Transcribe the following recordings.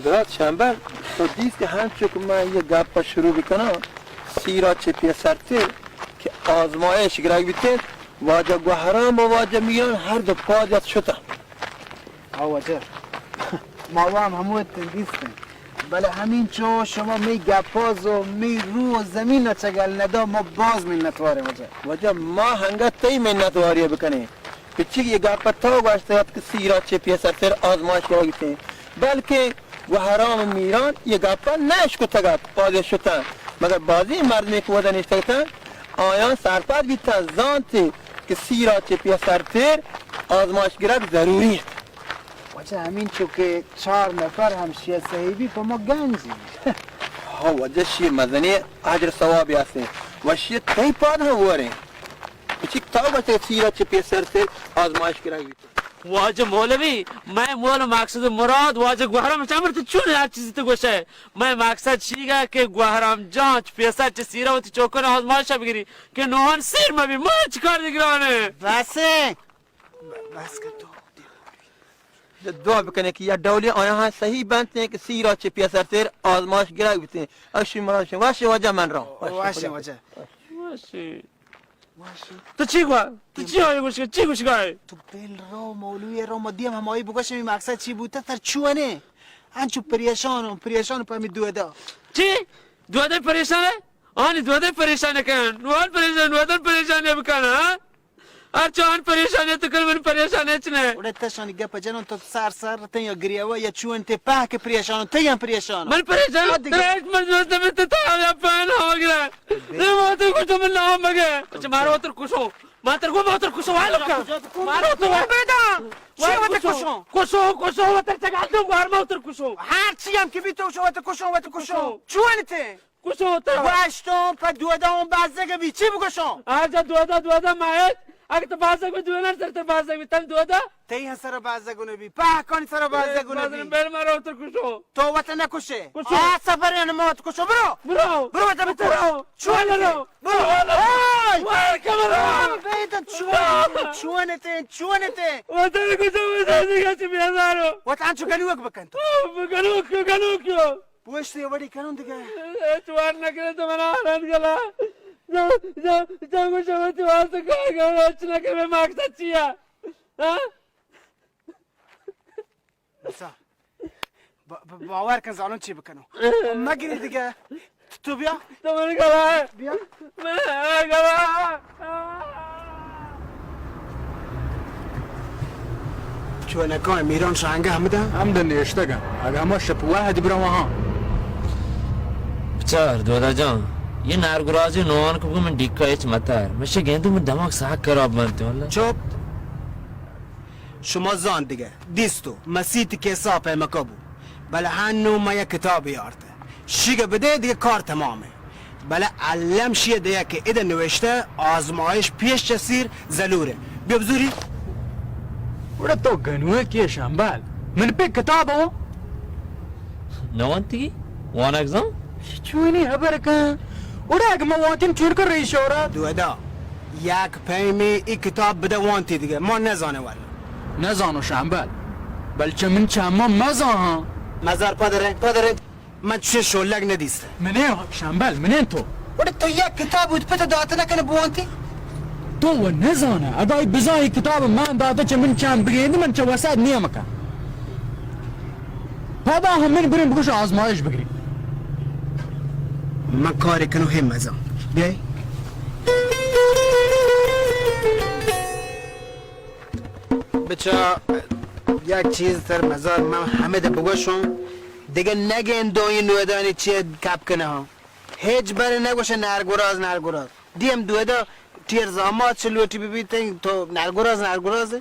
برات شمبل، تو دیست کہ ہنچو کہ من یہ گپ شروع بکناں، سیرا چہ پیسرتر کہ آزمائش گرگ بیتیں، واجہ گوہرام و واجہ میران ہر دو پاد یات شتاں۔ آ واجہ، ما وام ہمو اتیں دیستیں، بلے ہمینچو شما می گپاز و می روح و زمین چگل ندا، ما باز منتواریں واجہ۔ واجہ، ما ہنگت تئی منتواری بکنیں۔ پچی کہ یہ گپ تو گوشت ات کہ سیرا چہ پیسرتر آزمائش گرگ بیتیں، بلکہ گوہرام میران یہ گپ نہ اشکتگ ات، پاد شتاں، مگر بازیں مردمے کہ ودا نشتگ اتاں، آیاں سرپد بیتاں، زانت کہ سیرا چہ پیسرتر آزمائش گرگ ضروری انت۔ واجہ، ہمینچو کہ چار نفر ہم شیئے سہی بی، پہ ما گنجی۔ ہاں واجہ، شیئے مزنیں اجر ثوابے ہستیں و شیئے تئی پاد ہم وریں۔ پچی کہ تو گوشت سیرا چہ پیسرتر آزمائش گرگ بیتیں۔ واجہ مولوی، مئے مول و مقصد و مراد واجہ گوہرام چہ امر، تو چون ہر چیزی تو گوشے؟ مئے مقصد چیگا کہ گوہرام جان چہ پیسر چہ سیرا وتی چوکن آزمائش بگری کہ نوہان سیر مبی، ما چہ کار دگرانے۔ بس۔ بس کن تو۔ دعا بکنیں کہ یا ڈولیں آیاں ہم سہی بنتیں کہ سیرا چہ پیسرتر آزمائش گرگ بیتیں۔ اشی مراد شما۔ واشیں واجہ، من راں۔ واشیں واجہ۔ واشیں۔ تو چی گوا؟ تو چی آئی گوش، چی گوش گائے؟ تو بل رو، مولوی رو، ما دیم ہمائی بگوش، می مقصد چی بوتا؟ تر چونے؟ انچو پریشان ہوں، پریشان پہ می دودا۔ چی؟ دودا پریشان ہے؟ آنی دودا پریشان کن۔ نوان پریشان، نوان پریشان بکن، ہاں؟ ہر چان پریشان تو کن، من پریشان ہچ نہ۔ اڑے تشانی گپ جنون، تو سر سر تئی یا گریوا یا چون تے پہ کہ پریشان، تئی ہم پریشان۔ من پریشان، آ دیگہ۔ ترا ہچ من دوست نہ بیت، تو ہم یا پین ہو گرا۔ بے۔ نہ، ما تو کچھ من نام مگے۔ اچھا، مارو تر کشو۔ ما تر کو ما تر کشو، والو کا۔ مارو تو۔ بیدا۔ چی وت کشو؟ کشو، کشو، وتر چگال دو، گوار ما تر کشو۔ ہر چی ہم کہ بی تو شو وت کشو، وت کشو۔ کشو۔ چون تے؟ کشو ترا۔ گوشتوں پہ دودا اوں بازگ بی، چی بگوشوں؟ آجا دودا، دودا ماہیت، اگہ تو بازگ بی، دودا سر تر بازگ بی، تن دودا۔ تئی ہم سر بازگ نہ بی، پاکانی سر بازگ نہ بی۔ بل مارا اتر کشو۔ تو وت نہ کشے۔ کشو۔ آ سفر ان موت کشو، برو۔ برو۔ برو وت بکش۔ برو۔ چون برو۔ برو۔ برو۔ آی۔ وار کمرو۔ آ، بے تو چون، چون تے، چون تے۔ وتر کشو، وتر کشو، چی بیزارو۔ وت انچو گنوک بکن تو۔ گنوک، گنوک۔ پوشتے وڑی کنوں دگہ۔ ہچ وار نہ کرے تو منا آران گلا۔ جو، جو، جو گوشے وتی واسطہ کار کرو، ہچ نہ کرے، مقصد چیا؟ ہاں؟ بسا۔ با-، با-، باور کن زانوں چی بکنوں۔ مگری دگہ۔ تو بیا۔ تو من گلا۔ بیا۔ چونکاں میران شانگہ ہمدا؟ ہمدا نشتگاں۔ اگہ ہما شپ وہد برواں۔ بچار دودا جان، یہ نارگرازی نوان کو من ڈیکا ہچ متار۔ مشے گندو من دماغ ساک خراب بنتے واللہ۔ چپ۔ شما زان دگہ دیستو مسیت کیسا پیمکا بو، بلے ہنو ما یک کتابے آرتہ۔ شیگہ بدے دگہ کار تمامہ۔ بلے الم شیئے دیا کہ ادہ نوشتہ آزمائش پیش چہ سیر زلورہ۔ بیا بزوری۔ گڑا تو گنوکے شمبل۔ من پہ کتاب ہوں۔ نہ وانتگی؟ وانگ زان؟ چونی خبر کن؟ گڑا اگہ ما وانتین چون کن رئیس شورا؟ دودا۔ یک پیمے ای کتاب بدہ وانتی دگہ، ما نزانہ واللہ۔ نزانو شمبل، بل چہ من چما مزاہاں۔ مزار پدرے، پدرے، من چشیں شولگ ندیستہ۔ منیں شمبل، منیں تو۔ وڑے تو یک کتاب ات پتہ داتہ نکنے بوانتی؟ تو و نزانہ، اگاں ای بزاں ای کتاب من داتہ چہ من چم بگیندی، من چہ وسعت نیمکہ۔ پدا ہم من بریں بگوش آزمائش بگریں۔ من کارے کنوں ہے مزن۔ بیائے۔ بچا یک چیز تر مزار من ہمے دے بگوشوں، دگہ نگندوں یہ نودانی چی کپ کنہ ہوں۔ ہچ برے نگوشے نارگراز، نارگراز۔ دیم دودا ٹیر زامات چہ لوٹی ببیتیں، تو نارگراز، نارگراز۔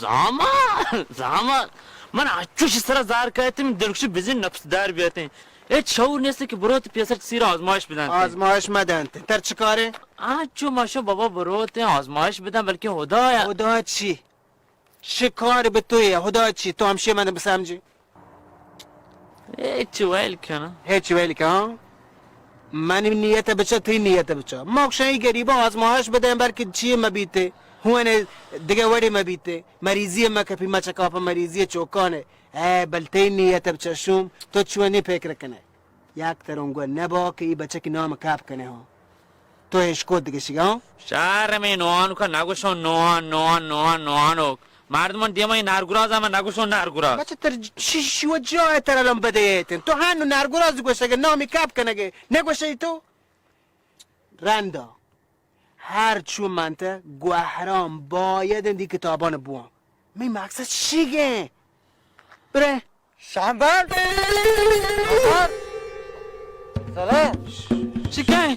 زامات، زامات۔ من اچوش سرا زار کایتم، دلکش بزین نفس دار بیتیں۔ ہچ شعور نیست کہ بروت پیسر چہ سیر آزمائش بدنت۔ آزمائش مدنت۔ تر چکارے؟ آ چو ماشو بابا بروت آزمائش بدن، بلکہ خدایا۔ خدا چی؟ شکار بہ تو یا خدا چی؟ تو ہمشی من بسمجی۔ ہچ ویل کناں۔ ہچ ویل کن۔ منی نیت بچا، تئی نیت بچا۔ ما گوشاں ای غریباں آزمائش بدیں، بلکہ چی مبیتے۔ ہون دگہ وڑی مبیتے۔ مریضی مکپی، مچکاپ مریضی چوکانے۔ اے بل تئی نیت ءَ بچشوم، تو چونیں پکر کنئے؟ یک ترونگو نبا کہ ای بچکی نام کپ کنئے ہو. تو اشکت گشگا؟ شر میں نوانوکا نگوشون، نوان، نوان، نوان، نوانوک. مردمون دیما ای نرگراز ہم نگوشون نرگراز. بچہ تر شی، شی و جا تر الان بدیتن. تو ہنو نرگراز گوشگے، نامی کپ کنگے، نگوشی تو؟ رندا. ہر چو منتہ گوہرام باید اندی کتابان بوان. می مقصد شیگیں. برے. شامبل. شامبل. سلام. چی کن؟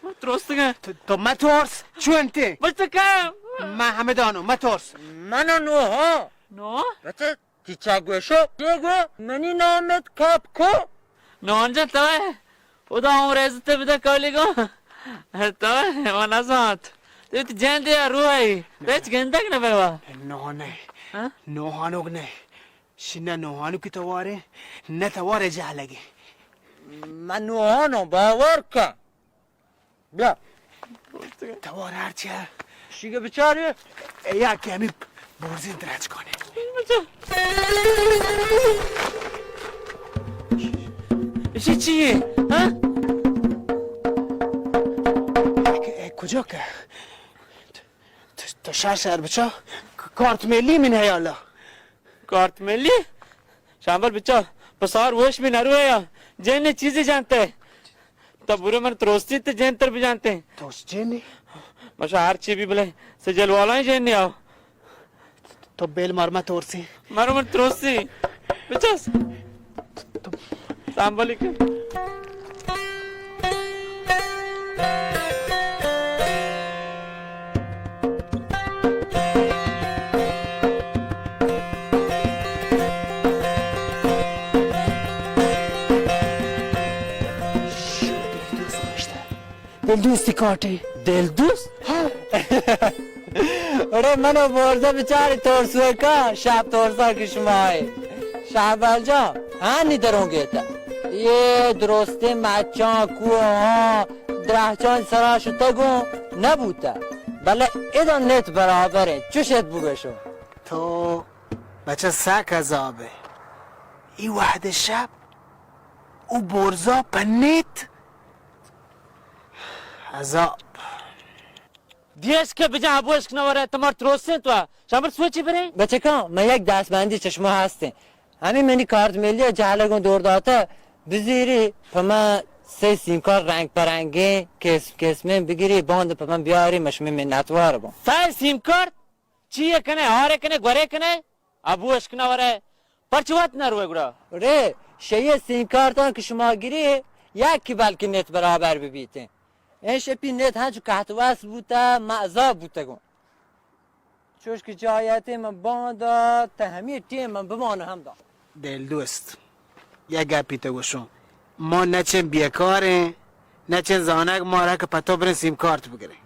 من ترستگاں. تو، تو مترس. چون تی؟ بس تو کن. من ہمے دانو، مترس. من نو ہاں. نو؟ بچہ. چی چا گوشو؟ چی گو؟ منی نامت کپ کو؟ نوان جان، تو ئے؟ خدا عمر عزت بدہ کالی گو. تو ئے؟ من نزانت. تو تی جند یا روح ئے. تو ہچ گندگ نہ بوا. نوہان نہ. ہاں؟ نوہانوک نہ. شی نہ نوہانوکی توارے، نہ توارے جہلگے. من نوہانو باور کن. بیا. توار ہرچی ہے. شیگہ بچاری. اے یا کہ ہمیں بورزین درچ کنے. ایشی چی ہے؟ ہاں؟ اے، اے کجا کہ؟ تو، تو شر شر بچا، ک-، کارت ملی من حیالا. کارت ملی؟ شامبل بچا، پسار وش بھی نرویا، جن چیزی جانتے. تو برو من تروستی تے جن تر بھی جانتے. تو جن؟ مشا ہر چی بھی بلے، سجل والا ہی جن آو. تو بیل مار مت ترسی. مارو من ترسی. بچس. سلام علیکم. دل دوستی کاٹے. دل دوست؟ ہاں. اڑے منو بورزا بچاری ترسوکا، شپ ترسا کہ شما ئے. شہبال جان، ہانی دروں گیتا. یہ درستیں مچاں، کوہاں، درہچاں سرا شتگوں نبوتا. بلے ادا نیت برابر ہے، چوشت بگشو. تو بچہ سک عذاب ہے. ای وحد شپ او بورزا پنیت. عذاب. دیش کہ بجا ابوشک نہ ورے، تمار تروسیں تو. شامل سوچی برے؟ بچکاں، من یک دستبندی چہ شما ہستیں. ہمیں منی کارت ملی جہلگوں دور داتا، بزیری پہ من سے سیم کارت رنگ پہ رنگیں، قسم قسمیں بگیری، باند پہ من بیاری، من شمی منتوار بوں. سئے سیم کارت؟ چی ء کنے، ہار ء کنے، گور ء کنے؟ ابو اشک نہ ورے، پرچہ وت نہ روئے گڑا؟ رے، شیے سیم کارتاں کہ شما گری، یکی بلکہ نیت برابر ببیتیں. اے شپی نیت ہنچو کہت وس بوتا، معذاب بوتگوں. چوش کہ جایتے من باندا، تا ہمی ٹیم من بمانو ہمدا. دل دوست، یک گپی تو گوشوں. ما نہ چن بیکاریں، نہ چن زانگ مارا کہ پتو بریں سیم کارت بگریں.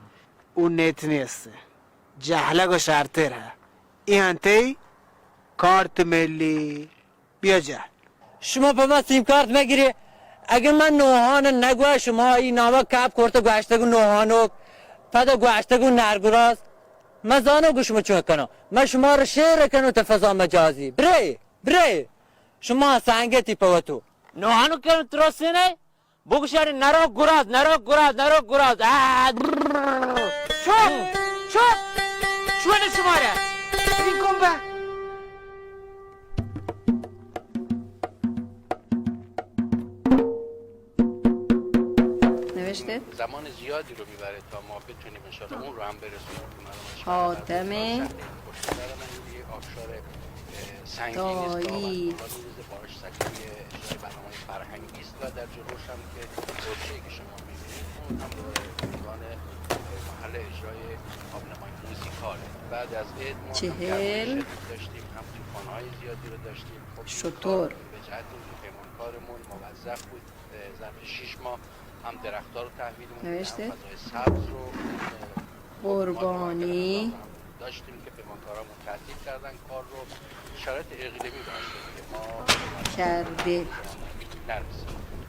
او نیت نیست. جہلگ و شرتر ہے. ای ہنتی کارت ملی. بیا جہل. شما پہ ما سیم کارت مگیرے. اگہ من نوحان نگوہ شما ای نامہ کپ کرتہ گوشتگو نوحانوک، پدا گوشتگو نرگراز. من زانو گو شما چون کنو. من شما رو شیر کنو تا فضا مجازی. برے، برے. شما سنگتی پہ وتو. نوحانوک کنو ترسینے؟ بگشاری نرو گراز، نرو گراز، نرو گراز. آ، برر. چپ، چپ. چون شمارا؟ این کنبه. نوشته؟ زمان زیادی رو می‌بره تا ما بتونیم انشاءالله اون رو هم برسونیم که مردم اشغال حاتم. پذیر باشه. پشت سر من یه آبشار، اه، سنگی نیست، داوری. باش سکوی اجرای برنامه‌های فرهنگی است و در جلوش هم که پروژه‌ای که شما می‌بینید، اون هم به عنوان محل اجرای آبنمای موزیکاله. بعد از عید ما هم گرمای شدید داشتیم، هم طوفان‌های زیادی رو داشتیم. خب، این کار به جهت اینکه پیمانکارمون موظف بود، اه، ظرف شش ماه هم درخت‌ها رو تحویل می‌دیم، هم فضای سبز رو، اه، قربانی داشتیم که پیمانکارامون تعطیل کردن کار رو. شرایط اقلیمی باعث شد که ما کرده. نرسیم.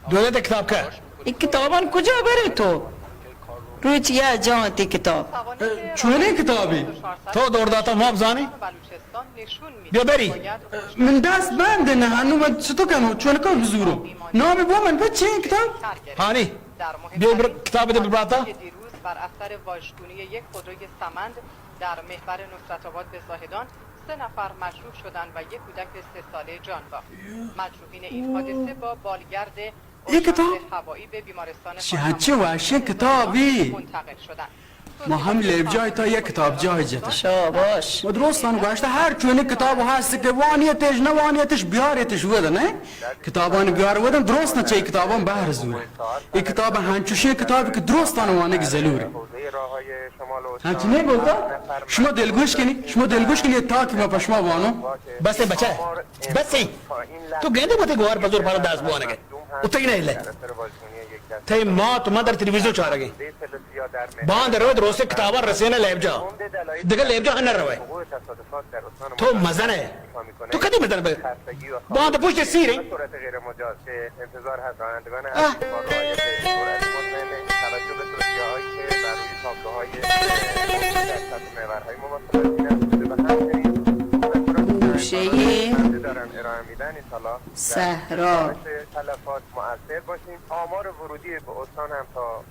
دولت کتاب که. این کتابان کجا بری تو؟ کار رو روچ یا جان تی کتاب۔ چونیں کتابے؟ تو دور داتا ما بزانیں؟ بیا بری۔ من دست بند نہ، ہنو من چطور کنو؟ چون کو بزورو؟ نام بو من بچے کتاب؟ ہانی۔ بیا بر-، کتاب دے براتا۔ دیروز بر اثر واژگونی یک خودروی سمند در محور نصرت آباد به زاهدان سه نفر مجروح شدند و یک کودک سه ساله جان باخت. مجروحین این حادثه با بالگرد اژانس هوایی به بیمارستان پاسداران منتقل شدند. ما ہم لیب جاہ تا یک کتاب جاہ جتا۔ شاباش۔ ما درستان گوشتا ہر چونی کتاب ہست کہ وانیتش، نہ وانیتش، بیارتش ود، نہ؟ کتابان بیار ودن، درستان چہ کتابان بہر زور۔ اے کتاب ہنچوشیں کتاب کہ درستان وانگ ضرور۔ ہنچ نہیں بولتا؟ شما دلگوش کنی، شما دلگوش کنی، تا کہ ما پشما وانو۔ بس ایں بچہ، بس ایں۔ تو گندے بوتے گوار بزور پانا دست بوانگے۔ اتگی نہ لے۔ تئی مات و من در تلویزیون چارگیں۔ باند روت روسے کتابا رسینے لیب جا۔ دگہ لیب جا نہ روے۔ تو مزن ئے۔ تو کدی مزن بے؟ باند پشت سیر ئے۔ آہ۔ گوشهٔ صحرا۔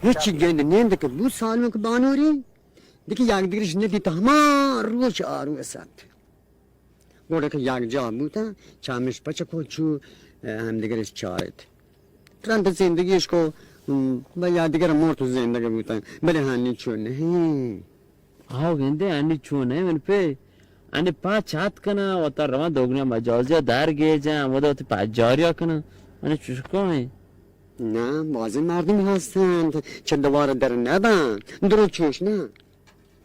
هیچی گند نیند که بو سالونک بانوری، دیگه یک دیگرش ندیت، هما روچ آروس ات. گڑا که یک جا بوتن، چمش پچ کو چو، اه، همدیگرش چارت. رند زندگیش کو، م، و یک دیگر مرت و زندگی بوتن. بله هنی چو نه. آو گندے، انی چون ئے من پہ، انی پاچ ات کناں، وتا رواں دوگنیا مجازیا در گیجاں، ودا وتی پجاریا کناں، انی چوش کن ئے؟ نہ، بازیں مردم ہستنت، چہ دوار در نبنت، درو چوش نہ،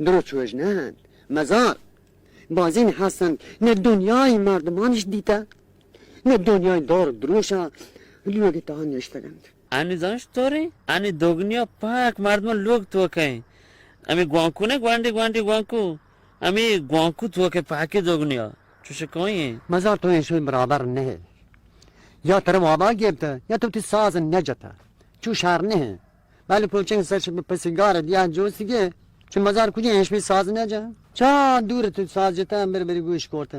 درو چوش نہ انت. مزار، بازیں ہستنت، نہ دنیای مردمانش دیتہ، نہ دنیای دار دروشا لوگ تہا نشتگنت. انی زانش توریں؟ انی دوگنیا پاک مردمان لوگ توکیں. امی گوانکو نہ، گوانڈی گوانڈی گوانکو. امی گوانکو توکیں پاکی دوگنیا. چوش کوئی ہیں؟ مزار تو ایشی برابر نہ ئے. یا ترا وابا گپتہ، یا تو تی ساز نہ جتہ. چو شر نہ ئے. بلے پوچیں سر شب پسی گار دیا جوستی گے. چو مزار کجا ایشی ساز نہ جا. چا دور تو ساز جتہ، بر بری گوش کرتہ.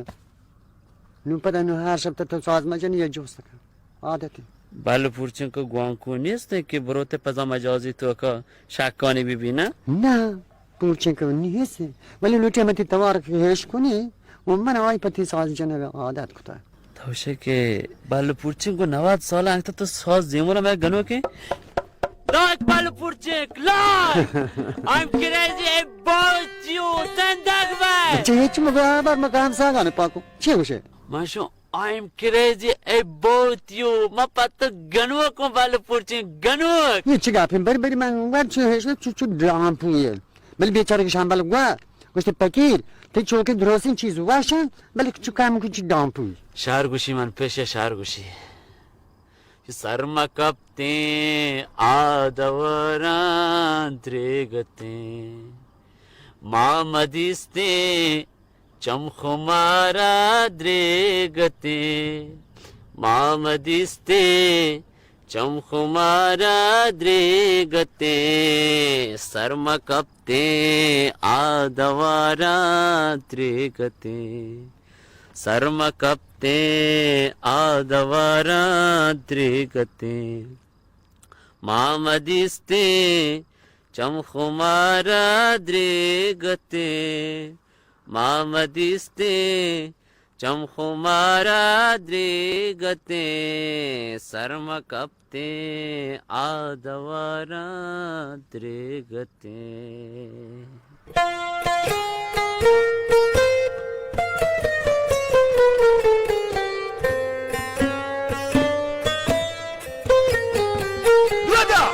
نو پدا نو ہر شب تو ساز مجن یا جوست کن. عادتی. بلے پورچنکو گوانکو نیست کہ بروتے پزا مجازی توکا شکانی بی بی نہ؟ نہ، پورچنکو نیست. ولی لوٹی متی توار کہ ہیش کنی، و من آئی پتی ساز جنگ عادت کتا. تو شے کہ بلے پورچنکو نود سال انگتا تو ساز زیمونا میں گنو کہ لائک بلے پورچنک، like. I'm crazy about you، زندگ بے. چے ہچ مگا بر مقام ساگانے پاکو. چے گوشے؟ من شو I'm crazy about you. ما پہ تو گنوکوں، بلے پورچیں گنوک. یہ چی گپیں؟ بری بری من ور چو ہیش چو چو ڈامپویے. بلے بیچارہ کہ شامبل گوا گوشت، پکیر، تئی چوکیں درستیں چیز وشن، بلے چو کم کو چی ڈامپوی. شہر گوشی من پیش شہر گوشی. سر مہ کپتیں آ دواراں دریگتیں، ما مہ دیستیں چم خمارا دریگتیں، ما مہ دیستیں چم خمارا دریگتیں، سر مہ کپتیں آ دواراں دریگتیں، سر مہ کپتیں آ دواراں دریگتیں. ما مہ دیستیں چم خمارا دریگتیں، ما مہ دیستیں چم خمارا دریگتیں، سر مہ کپتیں آ دواراں دریگتیں. دودا!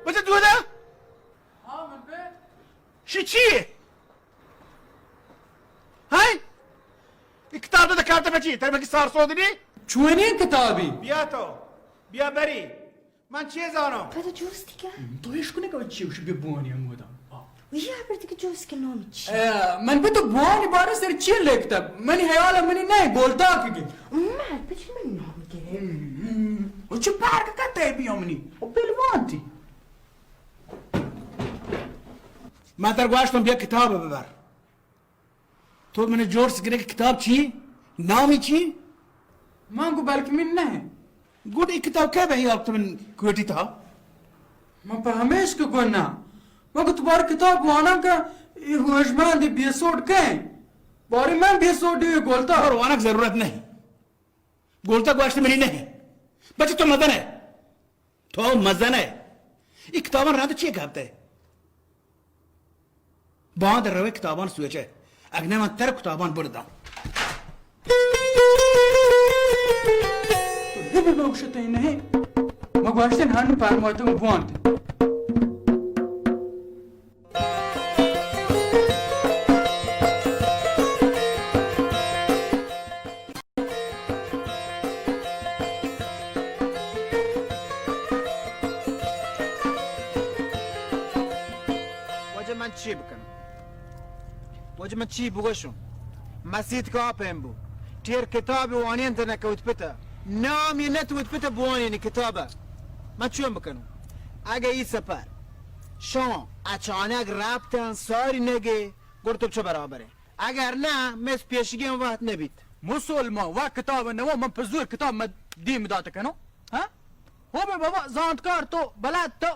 بچہ دودا! ہاں، من پہ. شی چی؟ ہائے؟ اے کتاب تو دکارتا پچی؟ تر مکی سار سود نی؟ چونیں کتابی؟ بیا تو. بیا بری. من چی زاناں؟ پدا جوستی کہ؟ تو اش کنے کہ چی وش بہ بوانی ہمودا. وی ہبر دیگہ جوست کہ نام چی؟ اے، من پہ تو بوانی بارہ سر چی لکھتا؟ منی حیال منی نہ گولتا کہ گی. من پہ چی من نام گرے؟ او چی پارک کتے بیا منی؟ او پلوانتی. من ترا گوشتم بیا کتاب ببر. تو من جوڑ سکنے کہ کتاب چی؟ نامی چی؟ من گو بلکہ من نہ. گڈ ای کتاب کئے بہ ای وقت من کوٹی تھا؟ من پہ ہمیش کہ گو نہ. من گو تو بار کتاب وانا کہ ای ہوشمند بے سوڈ کئے؟ باری من بے سوڈی گولتا. اور وانک ضرورت نہیں. گولتا گوشت منی نہیں. بچے تو مزن ہے. تو مزن ہے. ای کتابان رند چی گپتے؟ باند روے کتابان سوچے. اگنے من تر کتابان برداں. تو ہمے بگوشتے نہیں. ما گوشتن ہن پرماتم بوانت. واجہ من چی بکنم؟ واجہ من چی بگوشم؟ مسیت کا پیم بو. ٹیر کتاب وانین تہ نکوت پتہ. نامی نتوت پتہ بوانین کتابہ. من چون بکنم؟ اگہ ای سپر شان اچانک رپتن ساری نگے، گڑ تو چہ برابریں. اگر نہ، مس پیشگیں وقت نبیت. مسلمان و کتاب نو، من پہ زور کتاب من دیم دات کنو. ہاں؟ ہو بے بابا، زانتکار تو، بلد تو.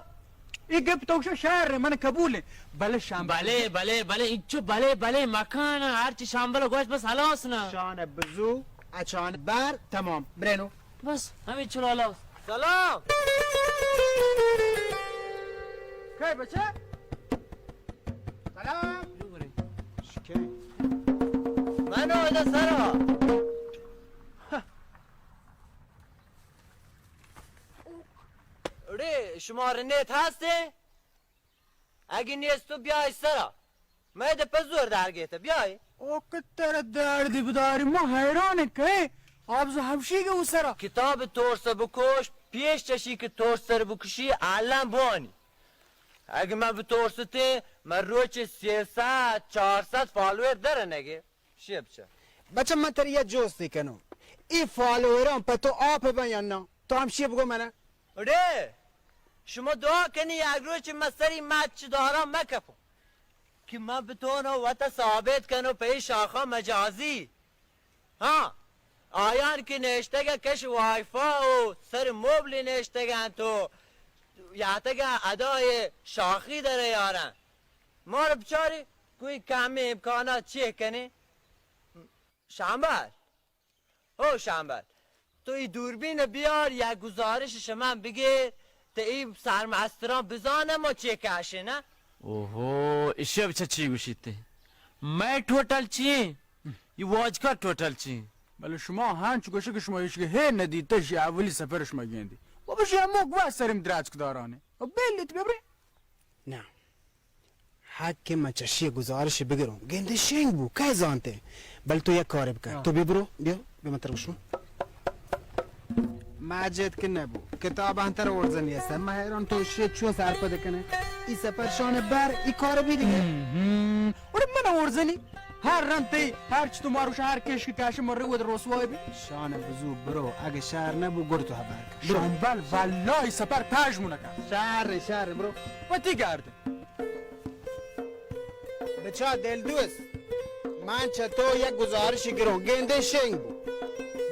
ای گپ تو شو شہر من قبول ہے. بلے شام بلے، بلے، بلے، انچو بلے، بلے، مکان، ہر چی شامبل گوش بس ہلاس نہ. شان بزو، اچان بر، تمام، برینو. بس، ہمیں چلو ہلاس. سلام. کئے بچہ؟ سلام. شکے. منو ادا سرا. اڑے شمار نیت ہستے؟ اگه نیست تو بیای سرا. مئے دہ پہ زور درگیتہ، بیای. او کہ ترا دردی بداری، ما حیران کئے. آبز ہمشی کہ او سرا. کتاب تورس بکوش، پیش چشی کہ تورس سر بکشی، الان بوانی. اگه من بتورستیں، من روچ سیصد، چارصد فالوور در نگه. شی بچہ. بچہ من ترا یک جوستے کنوں. ای فالووران پہ تو آپ بن یا نہ؟ تو ہمشی بگو منا. اڑے، شما دعا کنی یک روچ من سری مچ دارا مکپوں. کہ من بتونو وتا ثابت کنو پہ ای شاخا مجازی. ہاں، آیان کہ نشتگ کش وائی فا و سر مبل نشتگ انت و یاتگ ادای شاخی در یارن. ما رو بچاری کوئی کمی امکانات چی کنی؟ شامبل. او شامبل، تو ای دوربین بیار، یک گزارش شمن بگیر، تا ای سرمستران بزانن ما چی کشی، نه؟ اوہو، اشی بچہ چی گوشیت؟ مئے ٹوٹل چی؟ ای واجکار ٹوٹل چی؟ بلے شما ہنچ گوشے کہ شما ایشی ہے ندیتہ، شی اولی سفر شما گندی. بابا شی ہمو گوا سرم دراج کدارانے. او بیلیت ببرے. نہ. حق من چشی گزارش بگروں. گندے شنگ بو، کئے زانتے؟ بل تو یک کارے بکن. ہاں. تو بی برو، بیا، بیا من تر گوشوں. ماجد کہ نبو. کتاب انتر اورزنی است. من حیران تو شی چو سرپد کنے. ای سفر شان بر، ای کار بی دیگه. ہم، ہم. اڑے من اورزنی. ہر رند تی، ہر چی تو مارو شہر کش کہ کش مر ود رسوای بی. شان بزو برو، اگه شہر نبو گر تو حبر کن. برو. شامبل، واللہ ای سفر پاش مونکا. شہر، شہر، برو. پتی گرد. بچا دلدوست، من چہ تو یک گزارشی گروں، گندے شنگ بو.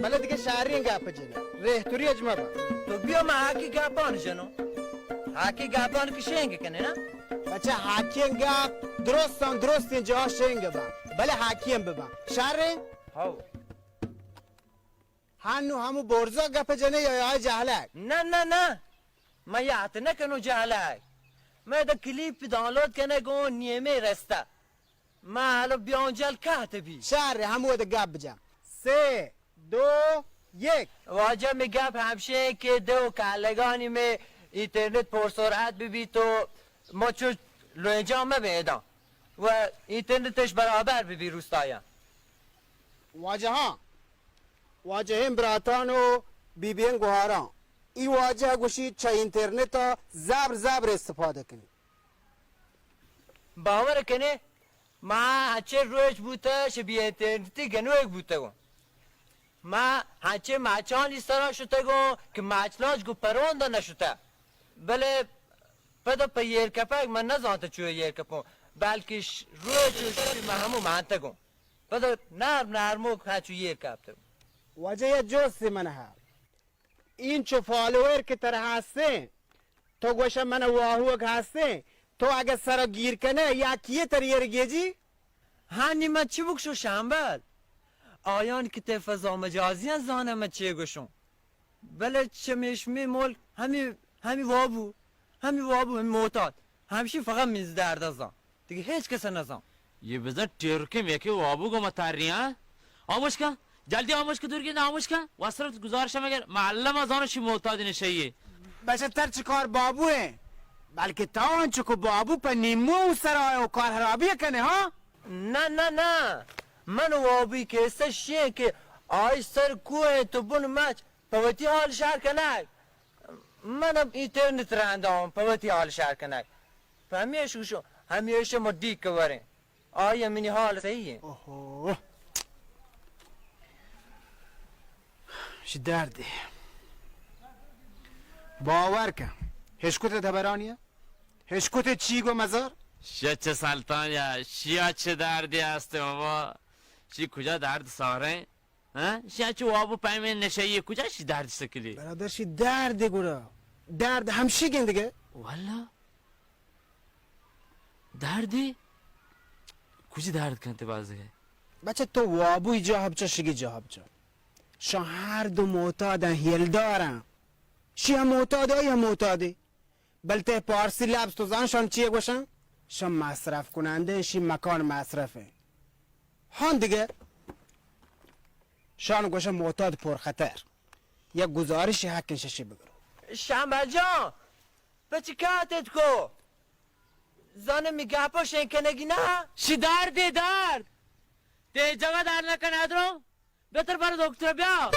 بلے دگہ شریں گپ جنیں، ریہتری اج مبا. تو بیا من حقی گپان جنوں. حقی گپان کہ شنگ کنے نا؟ بچہ حقی گپ درستاں درستیں جاہ شنگ با. بلے حقی ببا. شریں؟ ہاو. ہنو ہمو برزا گپ جنے یا آ جہلک؟ نہ، نہ، نہ. من یات نکنو جہلک. من دا کلیپ دانلود کنگوں نیمے رستہ. من حالا بیاں جل کہت بی. شر، ہمود گپ جا. سے، دو، یک. واجہ می گپ ہمشے کہ دو کلگانی می اینترنت پر سرعت ببی تو ما چو لوینجان مبیدان و اینترنتش برابر ببی روستایان. واجہاں، واجہیں براتان و بی بی این گوہاراں، ای واجہ گوشی چہ اینترنتا زبر زبر استفادہ کنی. باور کنے، ما ہنچیں روچ بوتہ شہ بی اینترنتی گنوک بوتگوں. ما ہنچیں مچانی سرا شتگوں کہ مچلاچ گوں پروندا نشتہ. بلے پدا پہ ایر کپگ من نزانتہ چو ایر کپوں. بلکش روچ و شپی من همو مانتگوں. پدا نرم نرموک هچو ایر کپتگوں. واجہ، یک جستے من ها. اینچو فالوور کہ ترا هستیں، تو گوشہ من واهوک هستیں، تو اگه سرا گیر کنه، یکیے تر ایر گیجی؟ هانی من چی بکشوں شمبل؟ آیان که تئی فضا مجازیاں زانه من چی گوشوں. بلے چمیش می ملک همی، همی وابو، همی وابو، همی معتاد. همشی فقط میز درد زان. دیگه هیچ کس نزان. یه بزن ٹیرکم یکی وابو گو متاری، ها؟ آموش کن. جلدی آموش کن، دور گیر، آموش کن. واسرت گزارش مگر معلم زان شی معتاد نشئی. بچه تر چه کار بابو ایں؟ بلکه تا انچو که بابو په نیمو سر آئے و کار خرابی کنه، ها؟ نه، نه، نه. من وابی کیسه شیئے که آئی سر کوه تو بن مچ په وتی حال شر کنگ. من هم اینترنت رندا هم په وتی حال شر کنگ. په همیش گوشو، همیش ما ڈیک وریں. آئی منی حال صحیح ایں. اوهو. شی دردے. باور کن. هشکت دبرانیه؟ هشکت چی گو مزار؟ شی چه سلطان یا، شیا چه دردی هسته بابا؟ شی کجا درد ساریں؟ ها؟ شی چه وابو پیمیں نشئی کجا شی درد سکلی؟ برادر، شی درد گڑا. درد همشی گندگه. والله. دردی؟ کجی درد کنت بازگه؟ بچه تو وابوی جا بچا، شگی جا بچا. شان هر دو معتادن، هیلدارن. شی هم معتاد، آئی هم معتادی. بل تئی پارسی لبز تو زان شان چیه گوشن؟ شان مصرف کننده، شی مکان مصرفه. هان دیگه. شان گوشن معتاد پرخطر. یک گزارشی حق ششی بگرو. شمبل جان، په چی کاتت کو؟ زانه می گپا شنگ کنگی نه؟ شی درد ای درد. تی جگہ در نکن ادرو. بہتر بر دکتر بیا.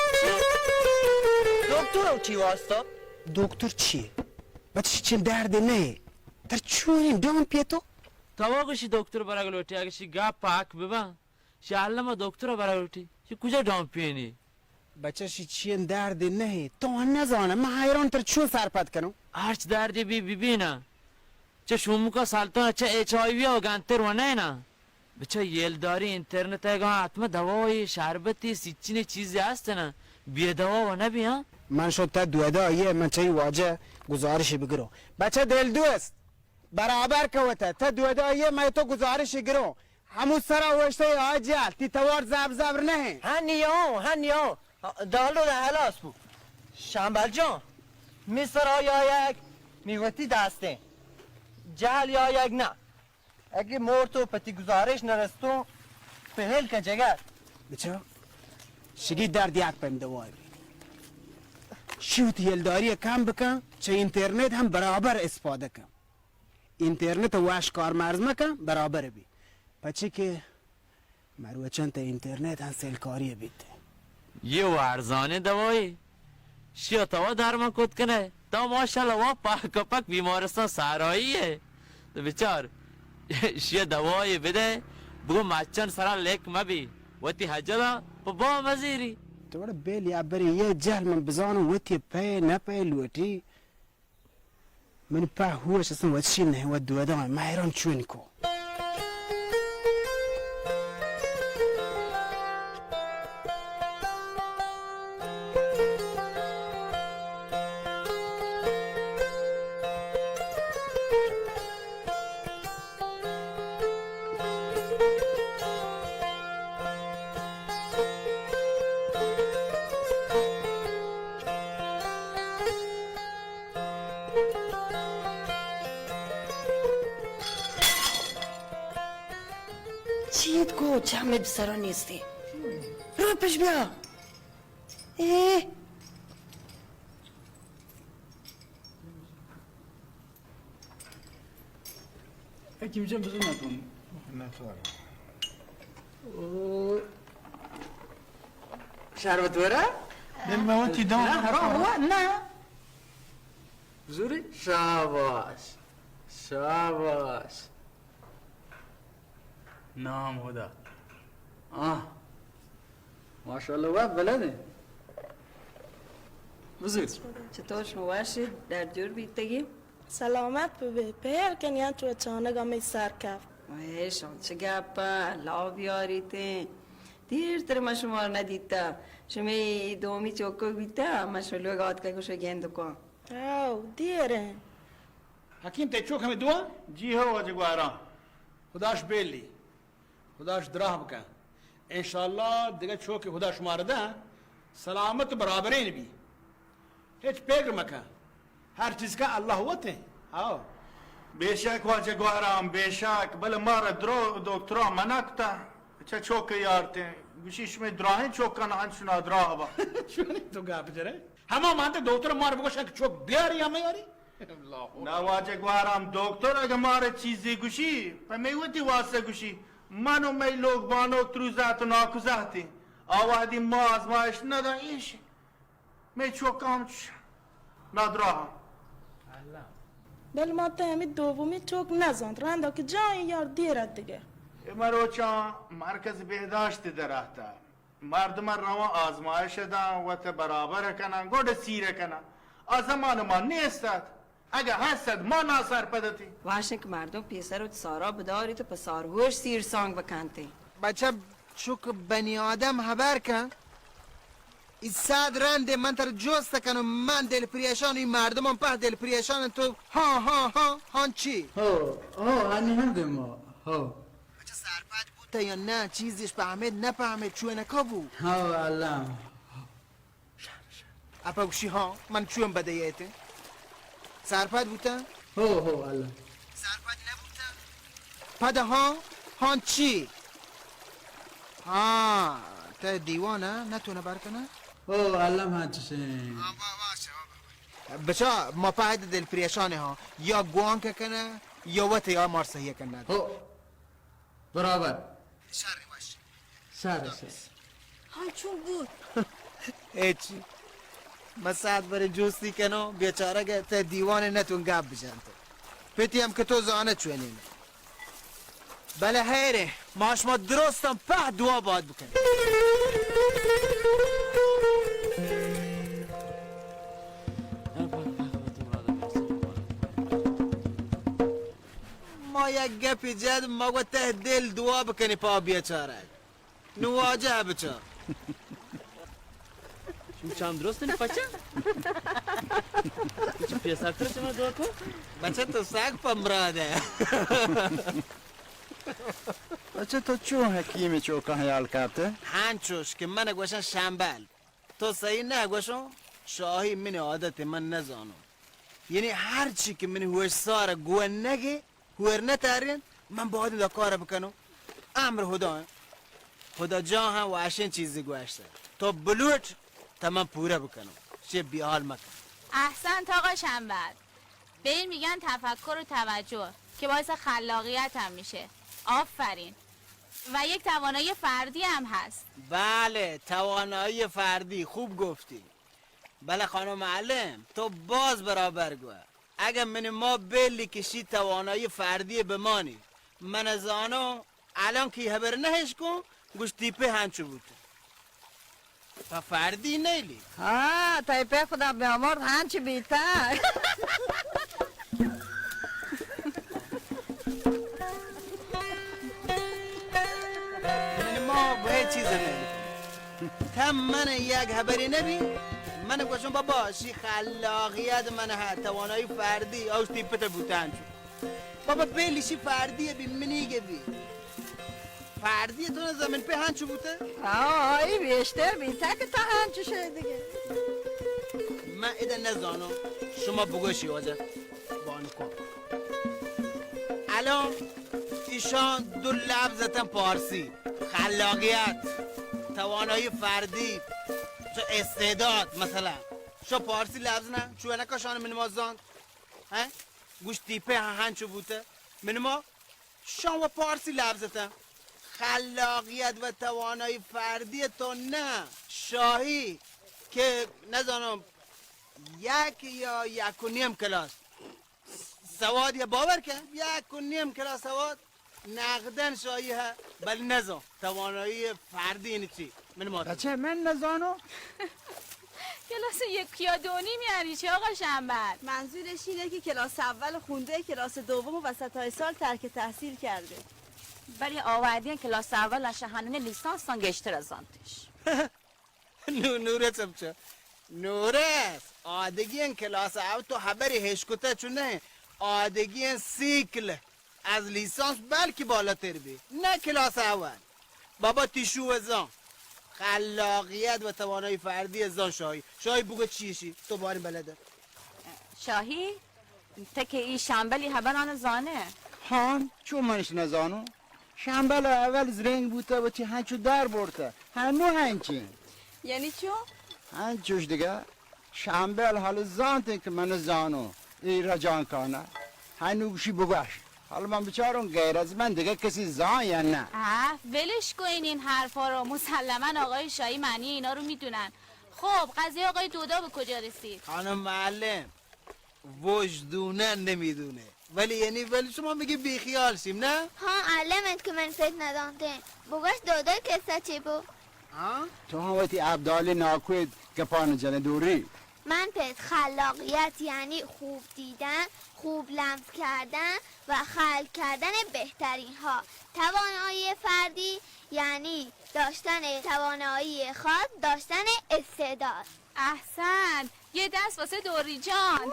دکتر او چی واسطه؟ دکتر چیه؟ بچه شی چین درد نه؟ تر چونین ڈامپی تو؟ تو گوشی دکتر برگ لوٹی، اگه شی گپ پاک ببن. شی الما دکتر برگ لوٹی. شی کجا ڈامپینی؟ بچه شی چین درد نه؟ تو نزانه، من حیران تر چون سرپد کنو؟ هرچ دردی بی، بی بی نه. چه شوموکا سلطان، چه ایچ آئی وی و گنتر و نه نه. بچه یلداری اینترنت ء گا حتما دوای، شربتی، سیچینی چیزی هست نه. بی دوا و نبی، ها؟ من شد تا دودا یه، من چه واجه گزارشی بگرو. بچه دل دوست، برابر کوته، تا دودا یه، من تو گزارشی گرو. همو سرا وشته آجال، تی توار زب زبر نه. هنیو، هنیو. دالو ده هلاس بو. شمبل جان، می سرا یا یک می وتی دستین. جهل یا یک نه. اگه مور تو پتی گزارش نرستو، پهل کن جگر. بچا، شگی درد یک پیم دوای بی. شی وتی یلداری کم بکن، چه اینترنت هم برابر استفاده کن. اینترنت واش کارمرز مکن، برابر بی. پچی که مروچان تا اینترنت هم سیلکاری بیت. یه و ارزانه دوایی. شیا تو درمان کت کنه. تا ماشاءالله وا پاک پاک بیمارستان سرایی. تو بچار. شیا دوایی بده. بگو مچان سرا لک مبی. وتی حجلا په با مزیری. تو بڑا بیل یا بری یه جهل من بزانم وتی پی نه پی لوٹی. منی پہ ہوش اصلاً وت شی نہ، وت دودا، من حیران چون کو. چیت کو چمد سرا نیستی. رو پیش بیا. اے. حکیم جان، بزن نکن. نتوانم. او. شربت ورا؟ دل ما وتی دم نه، حرام هو، نه. بزوری؟ شاباش. شاباش. نام خدا. آه. ماشاءالله، وا بلدے. بزرگ. چطور شما، واشی؟ در جور بیتگی؟ سلامت ببی. پہر کن، یا چو اچانک ہمے سر کپت. اے شما چہ گپ ءَ، اللہ بیاریت ایں۔ دیر تر من شما نہ دیتا۔ شمے دومی چوکو بیتا، من شما لوگ آتکا گوشو گند کن۔ او، دیر ایں۔ حکیم، تئی چوک ہمے دو اَں؟ جی ہو، واجہ گوہرام۔ خداش بیلی۔ خداش دراہ بکن۔ انشاءاللہ دگہ چوکے خدا شمارا داں، سلامت و برابرین بی۔ ہچ پگر مکن۔ ہر چیز کا اللہ وت ایں۔ ہاو۔ بے شک واجہ گوہرام، بے شک، بلے مارا درو دکترا منع کتا۔ چہ چوک یارتیں۔ گوشی شمے دراہیں چوکاں انچو نادراہ با۔ چونی تو گپ جنے؟ ہما مانتے دکتر مار بگوشن کہ چوک بیاری یا میاری؟ اللہ۔ نہ واجہ گوہرام، دکتر اگہ مارا چیزے گوشی، پہ مئے وتی واسطہ گوشی۔ من و مئے لوگ بانوک تروزات و ناکوزاتیں۔ آ وہدی ما آزمائش نداں ایش۔ مئے چوک ہم چ-، نادراہ۔ بل ما تہ ہمے دومی چوک نزانت، رندا کہ جائیں یار دیر ات دگہ۔ اے مروچاں مرکز بہداشت درہتا۔ مردم رواں آزمائش داں، وت برابر کناں، گڈ سیر کناں۔ آ زمان ما نیست ات۔ اگہ ہست ات، ما ناسرپد اتیں۔ واشن کہ مردم پیسر و سارا بداریت و پہ سارگوش سیر سانگ بکنتیں۔ بچہ چک بنی آدم ہبر کن۔ ای صد رندے من تر جست کنم، من دل پریشان، ای مردمان پہ دل پریشان، تو ہاں، ہاں، ہاں، ہاں چی؟ ہو، ہو، ہنی ہم دیما، ہو۔ اچھا، سرپد بوتا یا نہ؟ چیزیش پہمید نہ پہمید، چونکا بو؟ ہو، اللہ۔ اپا گوشی، ہاں، من چون بدیتیں؟ سرپد بوتا؟ ہو، ہو، اللہ۔ سرپد نبوتا؟ پدا ہاں، ہاں چی؟ ہاں، تہ دیوان نتونہ بر کنہ؟ ہو، اللہ، ہاں چشیں۔ ہاں، وا-، واش، وا-، وا-، بچا، ما پہد دل پریشان ہاں، یا گوانک کنہ، یا وت یا مار صحیح کنہ۔ ہو۔ برابر۔ شر باش۔ شر، شر۔ ہاں، چون بوت؟ ہچ۔ من ساعت برے جستی کنوں، بیچارگ ء تہ دیوان ء نتون گپ بجنت۔ پتی ہم کہ تو زانہ چونین۔ بلے حیرے، ما شما درستاں پہ دعا باد بکنیں۔ ما یک گپے جت، ما گو تہ دل دعا بکنی پہ بیچارگ۔ نو واجہ بچار۔ شما چم درست انت پچا؟ چی پیسر تر شما دعا کو؟ بچہ تو ساگ پمراد ہے۔ بچہ تو چون حکیم چوکا خیال کرتے؟ ہنچوش کہ من گوشن شمبل۔ تو صحیح نہ گوشوں، شاہی منی عادت، من نزانوں۔ یعنی ہر چی کہ منی ہوش سار گون نگے، ہور نہ ترین، من باید دا کار بکنوں۔ امر خدا ہیں۔ خدا جان ہم واشین چیزی گوشت۔ تو بلوٹ، تا من پورا بکنوں۔ چے بیحال مکن۔ احسنت آقا شنبل۔ به این می‌گن تفکر و توجه که باعث خلاقیت هم می‌شه. آفرین. و یک توانایی فردی هم هست. بله، توانایی فردی، خوب گفتی. بله خانم معلم، تو باز برابر گوه. اگه من ما بلی کشی توانایی فردی بمانی، من زانو الان کی خبر نهش کن، گوش تیپه هنچو بوته. پہ فردی نیلی۔ ہاں، تئی پہ خدا بیامرد ہنچ بیتا۔ من ما بہ چیز نہ۔ تم من یک خبری نبی۔ من گوشم بابا، شی خلاقیت من ها، توانایی فردی، اوش تیپت بوتن چو۔ بابا، بیلی شی فردی بی، منیگ بی۔ فردی تو نزا من پہ ہنچو بوتہ؟ آ، آئی بیشتر بیتہ کہ تا ہنچو شے دگہ۔ من ادا نزانو، شما بگوشی واجہ بانکو۔ الان ایشان دو لبز اتن پارسی، خلاقیت، توانایی فردی، تو استعداد مثلا۔ شو پارسی لبز نه، چو نکشان من ما زاند۔ ها؟ گوش تیپہ ہنچو بوتہ۔ من ما شان و پارسی لبز اتن۔ خلاقیت و توانایی فردی تو نه، شاهی که نزانم یک یا یک و نیم کلاس سواد یا باور کن، یک و نیم کلاس سواد نقدن شاهی ها، بل نزان توانایی فردی یعنی چی؟ من ما بچه من نزانو. کلاس یک یا دو نیم یعنی چی آقا شنبل؟ منظورش اینه که کلاس اول خونده، کلاس دوم وسطای سال ترک تحصیل کرده. بلے آوردین کلاس اول اش هنون لیسانس هم گیشتر از آنتش. نو-، نورس بچه. نورس، آدگین کلاس او تو خبری هشکته چونه؟ آدگین سیکل از لیسانس بلکه بالاتر بی، نه کلاس اول. بابا تیشو زان، خلاقیت و توانایی فردی زان. شاهی، شاهی بگو چیشی؟ تو باری بلده. شاهی، تکه ای شنبلی خبران زانه؟ هان، چون منش نزانو؟ شنبل اول زرنگ بوته و چی هنچو در برته. هنو هنچین. یعنی چون؟ هنچوش دیگه. شنبل حال زانت که من زانو، ای رجان کانه. هنو گوشی بگوش. حالا من بچارم غیر از من دیگه کسی زان یا نه؟ آه، ولش کنین این حرفا رو. مسلماً آقای شاهی معنی اینا رو می‌دونن. خب، قضیه آقای دودا به کجا رسید؟ خانم معلم، وجدونه نمی‌دونه. ولی یعنی، ولی شما میگی بیخیال شیم، نه؟ ها، علمت که من پت ندانته. بگوش دودای کسه چی بو؟ ها؟ تو هم وتی ابدال ناکوی گپان جنه دوری. من پت خلاقیت یعنی خوب دیدن، خوب لمس کردن و خلق کردن بهترین ها. توانایی فردی یعنی داشتن توانایی خاص، داشتن استعداد. احسنت. یه دست واسه دوری جان.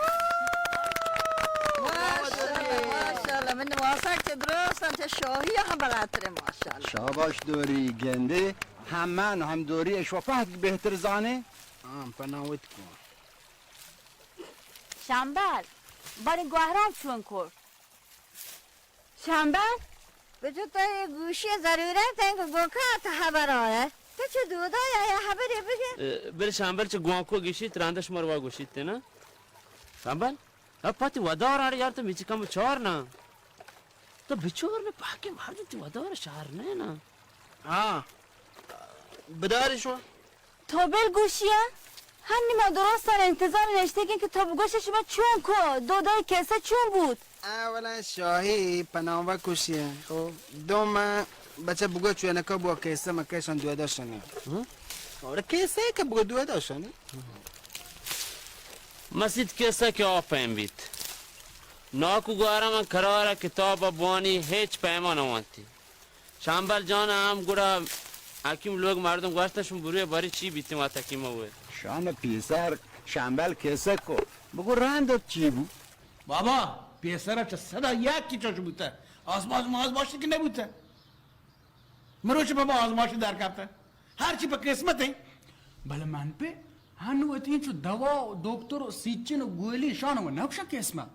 ماشاءالله، ماشاءالله. من واسه که درستم، چه شاهی هم بلدتره، ماشاءالله. شاباش دوری گنده. هم من هم دوری اشوا فهد بهتر زانه. آم، پناوت کن. شنبل، باری گوهرام چون کرد؟ شنبل؟ بچو تو اے گوشی ضرورت ہے کہ گوکا تو خبر آیا. تو چہ دودا یا خبرے بگے؟ اه، بل شنبل چہ گوانکو گشیت، راندا شمار وا گوشیت نا. شنبل؟ اب پتی ودار آڑ یار تو میچی کم چار نا. تو بچور نے پاکی مردی تی ودار شہر نے نا. ہاں. بداری شو. تو بل گوشیا؟ ہنی ما درستان انتظار نشتگیں کہ تو بگوش شما چون کو، دودای کسہ چون بود؟ اولا شاہی پناہ و کشی. خب، دوم بچہ بگو چونکا بو کسہ مکشان دودا شنی. ہاں؟ اور کسہ کہ بگو دودا شنی. مسیت کسہ کہ آ پیم بیت. ناکو گوارا من قرار کتاب بوانی ہچ پیما نوانتی. شمبل جان ہم گڑا حکیم لوگ مردم گوشتن شما بروے باری چی بیتیں وت حکیم ہوئے. شان پیسر شمبل کسک کو بگو رند چی بو؟ بابا، پیسر چہ صدا یک کی چوش بوتہ. آزماش ماز باشی کہ نبوتہ. مروچ بابا آزماش در کپتہ. ہر چی پہ قسمت ہیں. بلے من پہ ہنو اتیں چو دوا و دکتر و سیچن و گولی شان و نبشہ قسمت.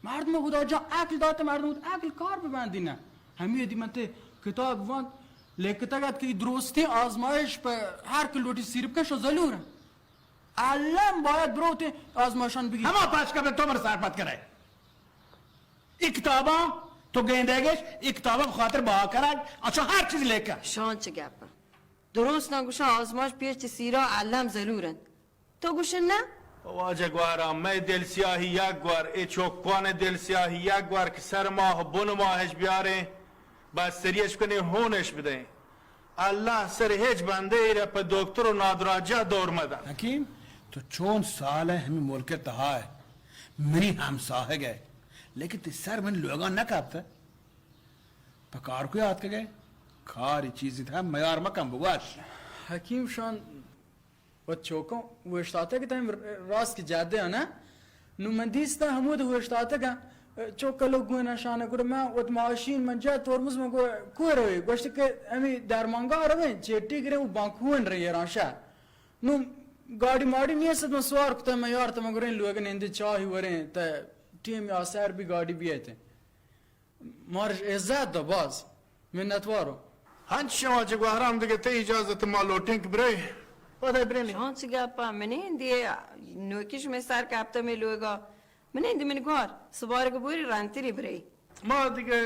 مردم خدا جان عقل دات، مردم عقل کار ببندی نہ. ہمے دی من تے کتاب وانت، لکتگ ات کہ درستیں آزمائش پہ ہر کہ لوٹی سیر بکن شو زلور. الم باید بروتیں آزمائشان بگی. ہما پاش کپے تو مر سرپد کرے. ای کتاباں تو گیندے گش، ای کتاباں بخاطر بہا کرگ، اچھا ہر چیز لیکہ. شان چہ گپ. درست نہ گوشاں آزمائش پیش چہ سیرا الم زلور انت. تو گوشن نہ؟ واجہ گوارا، مئے دل سیاہی یک گوار، اے چوکان دل سیاہی یک گوار کہ سر ماہ و بن ماہش بیاریں، بستری اش کنیں، ہونش بدیں. اللہ سر ہچ بندے را پہ دکتر و نادراجہ دور مدن. حکیم، تو چون سال ہے ہمیں ملک تہا ہے، منی ہمساہگ ہے، لیکن تی سر من لوگان نہ کپتہ. پہ کار کوئی آتکگے؟ کاری چیزی تھا میار مکن بگوش. حکیم شان و چوکاں اوشتاتگ اتاں، راست کہ جادے آں نا. نوں من دیستاں ہمود اوشتاتگاں، چو کلو گون شان گڑا من وت ماشین من جا ترمز من گو کوئے روئے، گوشت کہ ہمیں درمانگاہ رویں، چیٹی گریں و بانکون ریں ایران شہر. نوں گاڑی ماڑی نیست، من سوار کتاں، من یار تاں من گریں لوگ نندے چاہی وریں، تا ٹیم آسر بی گاڑی بیایتیں. مارش عزت دا باز منتواروں. ہنچ شما چہ گوہرام دگہ تئی اجازت ما لوٹیں کہ برے. پدا برے نی. شانچ گپا منی دی نوکی شمے سر کپتا می لوگا. منی دی من گوار سبارگ بوری رنتری برے. ما دگہ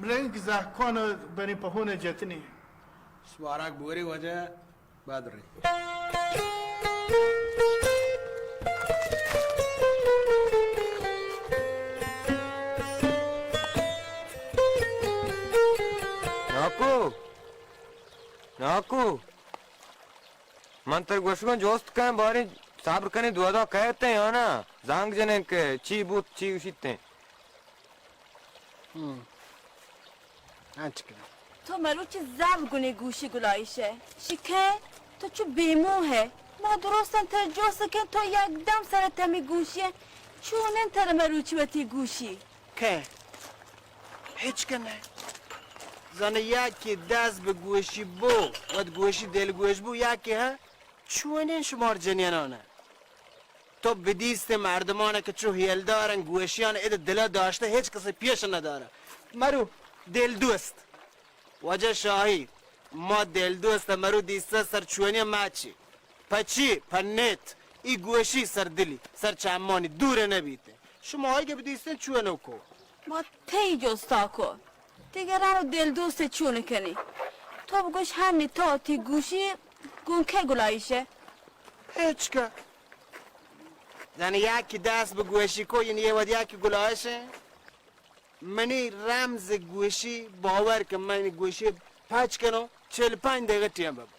برے کہ زہکان بری پہون جتنی. سبارگ بوری وجہ بدری. ناکو، ناکو، من تر گوشگاں جوست کن باریں صبر کنیں، دودا کئیت ایں یا نا؟ زنگ جنیں کہ چی بوت، چی گوشیت ایں۔ ہم۔ انچ کنیں۔ تو مروچی زر گنی گوشی گلائیش ئے۔ شکیں، تو چو بیمو ئے۔ ما درستاں ترا جست کن، تو یک دم سر تمی گوشی ئے۔ چونیں تر مروچی وتی گوشی؟ کئے؟ ہچ کنئے۔ زانئے یکے دست بہ گوشی بو، وت گوشی دلگوش بو، یکے ہا چونیں شمار جنیناں۔ تو بدیستیں مردماں کہ چو ہیلدارن گوشیان اد دلا داشتہ ہچ کسے پیش ندارہ۔ مرو دلدوست۔ واجہ شاہی، ما دلدوست مرو دیستہ سر چونی مچی۔ پچی، پنیت، ای گوشی سر دلی، سر چمانی دور نبیت۔ شما آئی کہ بدیستیں چونو کو؟ ما تئی جستا کو۔ دگران و دلدوست چون کنی؟ تو بگوش ہنی تو تی گوشی گون کئے گلائیش ئے؟ ہچ کہ۔ زانئے یکے دست بہ گوشی کو، یعنی یہ ود یکے گلائیش ئے۔ منی رمز گوشی، باور کن، من گوشی پچ کنوں، چل پنج دقیقہ ٹیم ببو۔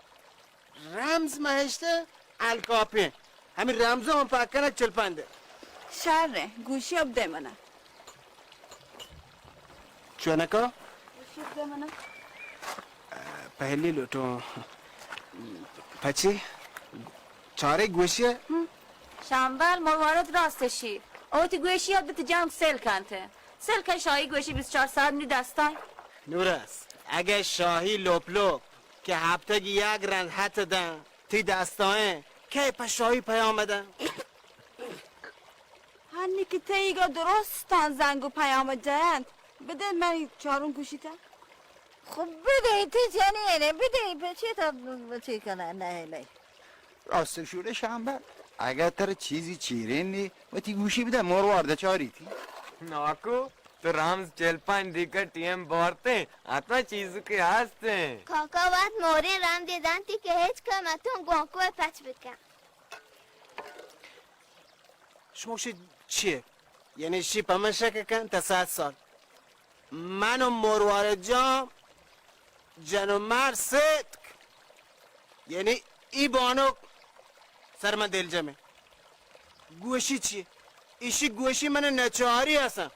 رمز مہشتہ الکاپیں۔ ہمیں رمزاں ہم پاک کنگ چل پنج دے۔ شر ئے، گوشی اب دے منا۔ چونکا؟ گوشی اب دے منا۔ پہلی لوٹوں۔ پچی؟ چارے گوشی؟ ہم۔ شامبل، مروارد راست شی۔ او تی گوشی اب دت جنگ سیل کنت۔ سیل کن شاہی گوشی بیست و چار ساعت نی دستاں۔ نورس، اگہ شاہی لوپ لوپ کہ ہفتگی یک رند ہت دن، تی دستائیں کئے پہ شاہی پیام دن؟ ہنی کہ تئیگا درستاں زنگ و پیام جنت، بدے منی چاروں گوشیتا۔ خب بدے، تی جنینے، بدے، پہ چی تا چی کنہ، نہ، نہ۔ راست شوڑے شامبل، اگہ تر چیزی چیرین نی، وتی گوشی بدہ، مروارد چاری تی۔ ناکو، تو رمز چل پنج دقیقہ ٹیم بارتیں، حتما چیز کے ہستیں۔ کاکا وت موریں رمزے دنتی کہ ہچ کم اتوں گوانکو پچ بکن۔ شما گوشی چیے؟ یعنی شی پہ من شک کن تا صد سال۔ من و مروارد جان جن و مرد ستک۔ یعنی ای بانک سر من دلجمه۔ گوشی چیه؟ ایشی گوشی من نچاری هستن۔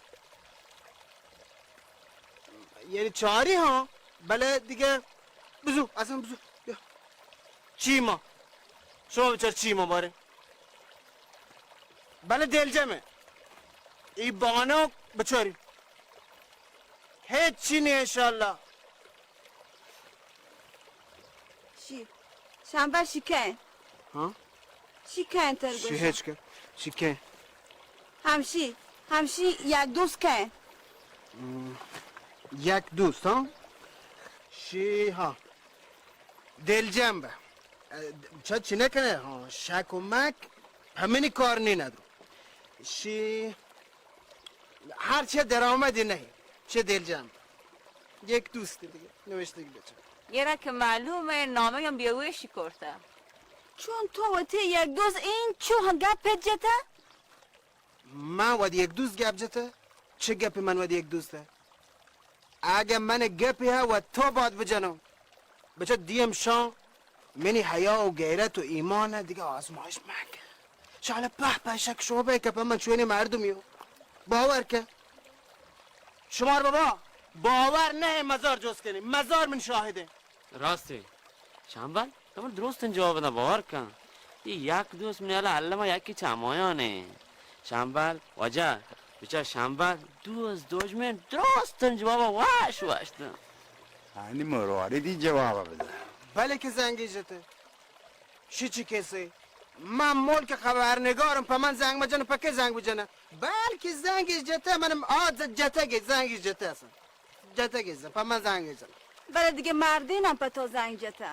یعنی چاری ها، بله دیگه بزو، اصلاً بزو. بیا. چی ما؟ شما بچار چی ما باره؟ بله دلجمه. ای بانک بچاری. هیچی نی انشاءالله. شی. شنبه شکن. ها؟ شکن تر شی گوشم. هیچ کن. شکن. همشی. همشی یک دوست کن. م، یک دوست، ها؟ شی، ها. دلجم به. اه، چه چی نکنه، ها؟ شک و مک همینی کار نی ندارم. شی هر چه درآمدی نهی، چه دلجم. یک دوست دیگه، نوشتگی بچه. یه را که معلومه، نامه هم بیوشی کرده. چون تو وتی یک دوست این چو گپ جته؟ من وتی یک دوست گپ جته؟ چه گپی من وتی یک دوسته؟ اگه من گپی ها و تو باد بجنم، بچه دیم شان منی حیا و غیرت و ایمان دیگه آزمایش مکن. شاله په په شک شعبه که په من چونی مردمی. باور کن. شمار بابا، باور نه مزار جست کنی. مزار من شاهده. راسته. شنبل، تو من درستن جواب دن، باور کن. ای یک دوست من الا علما یکی چمایانه. شنبل، واجه، بچار شنبل، دوست دژمن درستن جواب واش واش دن. آنی مرواریدی جواب بده. بله که زنگی جته. شی چی کسی؟ من ملک خبرنگارم، په من زنگ مجنه، په که زنگ بجنه؟ بلکه زنگی جته، منم آد جته که زنگی جته اصلاً. جته که زن، په من زنگ جنه. بله دیگه مردینم په تو زنگ جته.